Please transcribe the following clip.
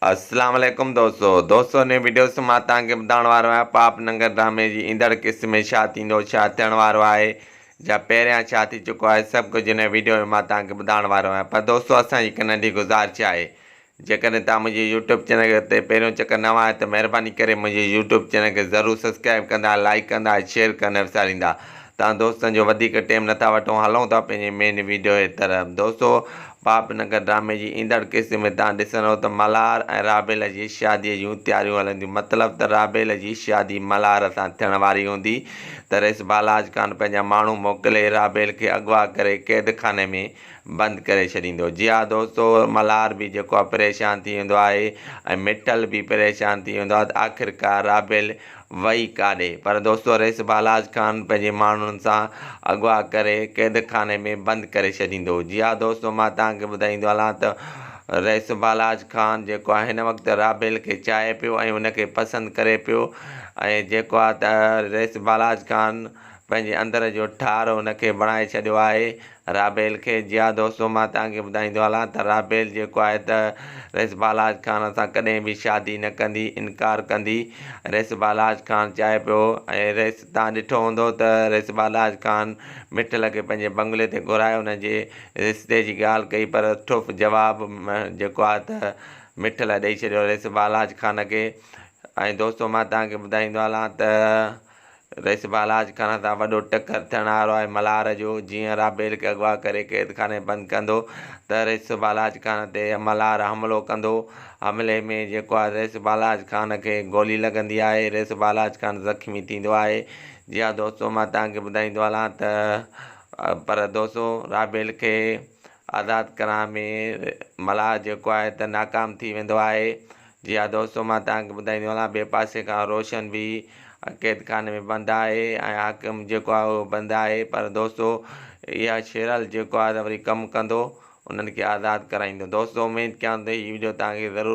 اسلام عليڪم دوستو دوستو هن وڊيو سان مان توهان کي ٻڌائڻ وارو آهيان پاپ ننگر ڊرامي جي ايندڙ قسط ۾ ڇا ٿيندو ڇا ٿيڻ وارو آهي جا پهريان ڇا ٿي چڪو آهي سڀ ڪجهه هن وڊيو ۾ مان توهان کي ٻڌائڻ وارو آهيان پر دوستو اسان جي هڪ ننڍي گذارش آهي جيڪڏهن توهان منهنجي يوٽيوب چينل تي پهريون چڪر نوان آهيو ته مهرباني ڪري منهنجي يوٽيوب چينل کي ضرور سبسڪرائب ڪندا لائيڪ ڪندا ۽ شيئر ڪرڻ نه وساريندا تان دوستن جو وڌيڪ ٽيم نٿا وٺون هلون ٿا پنهنجي مين ويڊيو جي طرف دوستو پاپ نگر ڊرامي جي ايندڙ قسط ۾ تان ڏسندو ته ملهار ۽ رابيل جي شادي جون تياريون هلنديون مطلب ته رابيل جي شادي ملهار سان ٿيڻ واري هوندي ته رئيس بالاچ خان پنهنجا ماڻهو موڪلي رابيل کي اغوا ڪري قيد خاني ۾ بند ڪري ڇڏيندو جي ها دوستو ملهار به جيڪو آهي پريشان ٿي ويندو آهي ۽ مٺل به پريشان ٿي ويندو آهي ته آخرڪار رابيل وئي ڪاڏي؟ پر دوستو رئيس بالاچ خان پنهنجي ماڻهن سان اغوا ڪري قيد خاني ۾ بند ڪري ڇڏيندو. جي ها دوستو مان توهان کي ٻڌائيندو هلان ته رئيس بالاچ خان جيڪو آهي هن وقت رابيل کي چاهي پيو ۽ ان کي پسند ڪري پيو ۽ جيڪو آهي ته رئيس بالاچ خان پنهنجي اندر جو ٺار ان کي بڻائي ڇڏيو آهي رابيل کي، جي ها دوستو مان توهان کي ٻڌائيندو هلان ته رابيل جيڪو آهي ته رئيس بالاچ خان سان ڪڏهن به شادي نه ڪندي انڪار ڪندي رئيس بالاچ خان چاهي پيو ۽ رئيس توهان ڏٺو هوندو ته رئيس بالاچ خان مٺل کي پنهنجي بنگلي تي گهرائي ان جي رشتي جي ڳالهه ڪئي پر ٺف جواب جيڪو آهي ته مٺل ڏئي ڇڏيو رئيس بالاچ خان کي ۽ دوستو مان توهان کي ٻڌائيندو هلان ته رئيس بالاچ خان سان وڏو ٽڪر ٿيڻ وارو آهي. ملهار جو جيئن رابيل کي اغوا ڪري قيد خاني ۾ بند ڪندو ته رئيس بالاچ خان تي ملهار حملو ڪندو. حملي ۾ جيڪو آهي رئيس بالاچ خان کي گولي لڳندي آهي. رئيس بالاچ خان زخمي ٿيندو آهي. جي ها دوستو مان توهان کي ٻڌائيندو هلان ته پر دوستو رابيل کي آزاد ڪرائڻ ۾ ملهار جيڪو آهي ته ناڪام ٿي ويندو آهي. جي ها دوستو مان توهان کي ٻڌائيندو هلان ٻئي پاسي کان روشن به قيد خاني ۾ بند آهي ۽ حاڪم جيڪو آهي اهو بند آهي پر دوستو اها شيرل جيڪو آهي ته وري ڪم ڪندو انهن کي آزاد ڪرائيندو دوستو اميد ڪيان ٿو هي وڊيو توهان کي ضرور.